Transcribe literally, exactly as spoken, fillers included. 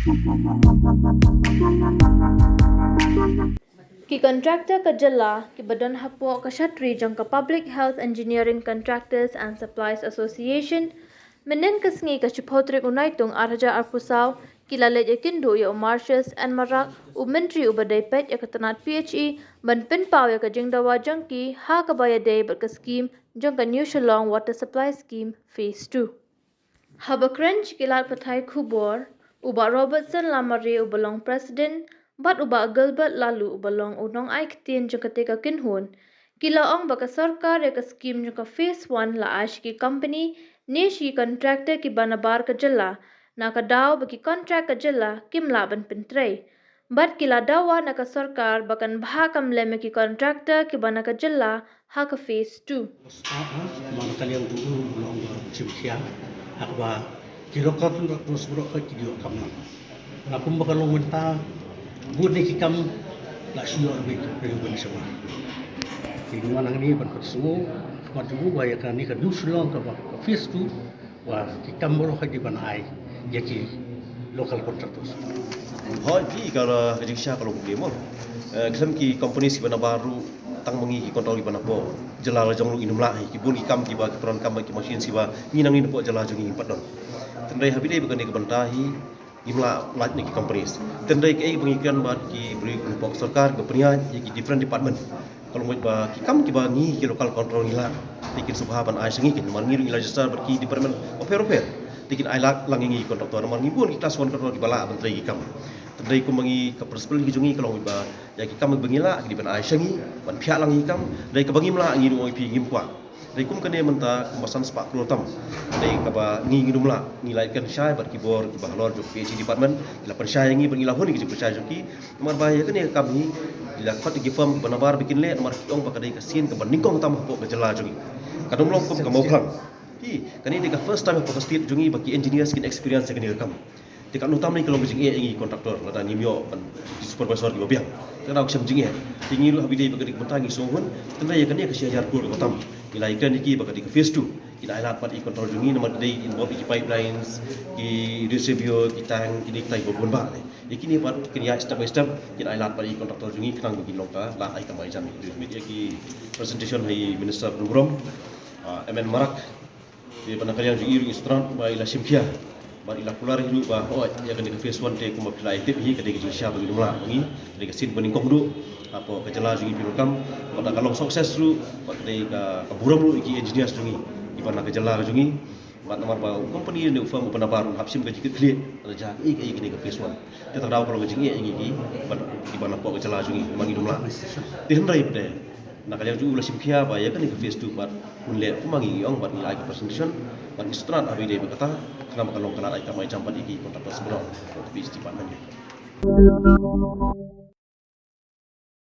Ki contractor ka jylla kiba don hapoh ka shatri jong ka Public Health Engineering Contractors and Suppliers Association, mynnin ka sngi ka shiphew tarik u Naitung ar hajar arphew saw, ki la leit ïakynduh ïa u Marcius N Marak, u Myntri uba dei peit ïa ka tnat P H E, ban pynpaw ïa ka jingdawa jong ki ha kaba ïadei bad ka skim jong ka New Shillong Water Supply Scheme Phase two. Haba kren sha ki lad pathai khubor, u Bah Robertson Lamare uba long President bad u Bah Gilbert Laloo uba long u nongai ktien jong katei ka kynhun, ki la ong ba ka sorkar ïa ka skim jong ka Phase one la ai sha ki company ne sha ki contractor kiba nabar ka jylla, na ka daw ba ki contract ka jylla kim lah ban pyntrei. Bad ki la dawa na ka sorkar ba kan bha kam lem ïa ki contractor kiba na ka jylla ha ka Phase two. Start ha man ka liang tu u long ba chim khia ha kaba ki local contractors baroh ka ki dei kam lang. Na kumba ka long mynta bun ne ki kam la shu ïoh bit bit ban shu. Ki ngan nang ni ban pat sngew ban tu ba ïa ka ni ka dus long ka ba ka Phase two. Wa ki kam baroh ka dei ban ai ïa ki local contractors. Hoi phi ka ka jingshisha ka long problem mo. Eh, khlem ki companies kiba nabar ruh tang ma ngi ki contractor kiba napoh jylla la jong ruh ngim lah hi, ki bun ki kam kiba ki pran kam ki machines kiba ngi nang ngi napoh jylla jong ngi pat don. Tynrai ha phi dei ba kane ka bynta hi ngim lah lait na ki companies. Tynrai kaei ba ngi kren bad ki briew napoh sorkar kiba pynïaid ïa ki different department. Ka long ba ki kam kiba ngi ki local contractor ngi lah te kin sngewbha ban ai sha ngi kin, namar ngi ruh ngi register bad ki department bapher bapher. Te kin ai lad lang ïa ngi contractor namar ngi bun ki class one contractor kiba lah ban trei ki kam. Tynrai kum ma ngi ka principle ki jong ngi ka long ba ïa ki kam ba ngi lah ki dei ban ai sha ngi ban phiah lang ïa ki kam. Tynrai kaba ngim lah ngi ruh ong ïa phi ngim kwah. Dei kum kane mynta kumba san spah klur tam. Dei kaba ngi ngin ym lah, ngi la ïakren shai bad ki bor kiba halor jong P H E department, ki la pynshai ïa ngi bad ngi la hun ïa ki jingpynshai jong ki. Namar ba ïa kane ka kam hi, ki la khot ïa ki firm kiba nabar ba kin leh namar ki ong ba ka dei ka sien kaba nyngkong tam hapoh ka jylla jong ngi. Ka dang long kum ka Mawphlang. Hi, kane dei ka first time hapoh ka state jong ngi ba ki engineers kin experience ïa kane ka kam. Te katno tam ne ka long ka jingeh ïa ngi contractor, lada ngim ïoh ban ki supervisor kiba biang. Te ka dei ka shem jingeh. Te ngi ruh ha phi dei ba ka dei ka bynta ngi sngew hun, tynrai ïa kane ka shi hajar klur kaba tam. Ngi la ïakren ïa ki ba ka dei ka Phase two. Kin ai lad pat ïa ki contractor jong ngi namar ki dei involve ïa ki pipelines, ki reservoir, ki tank, kine kita kiba bun bah ne. Ïa kine pat kin ïaid step by step, kin ai lad pat ïa ki contractor jong ngi khnang ba kin long ka lad ai kam ai jam. Ïa ki presentation ha i Minister Nongrum, ah, M N Marak. Te ban na ka liang jong i ruh i strat ba i la shim khia. Bad i la kular hi ruh ba hooid ïa kane ka Phase one te kumba phi la ïa tip hi ka dei ka jingshisha ba ngin ym lah ba ngi. Ka dei ka sien ba nyngkong duh hapoh ka jylla jong ngi phi ruh kam. Bad da ka long success ruh bad ka dei ka, ka burom ruh ïa ki engineers jong ngi kiba na ka jylla ka jong ngi. Bad namar ba u company ne u firm uba nabar un hap shim ka jingkitkhlieh da jia kaei kaei kane ka Phase one. Te tang daw ka long ka jingeh ïa ngi ki bad kiba napoh ka jylla jong ngi ba ngin ym lah. Te hynrei pat de na ka liang jong u la shim khia ba ïa kane ka Phase two bad un leh kumba ngi ong bad ngi la ai ka presentation bad ngi strat ha phi dei ba kata khnang ba ka long ka lad ai kam ai jam bad ïa ki contractors baroh. Te phi sdang pat nang.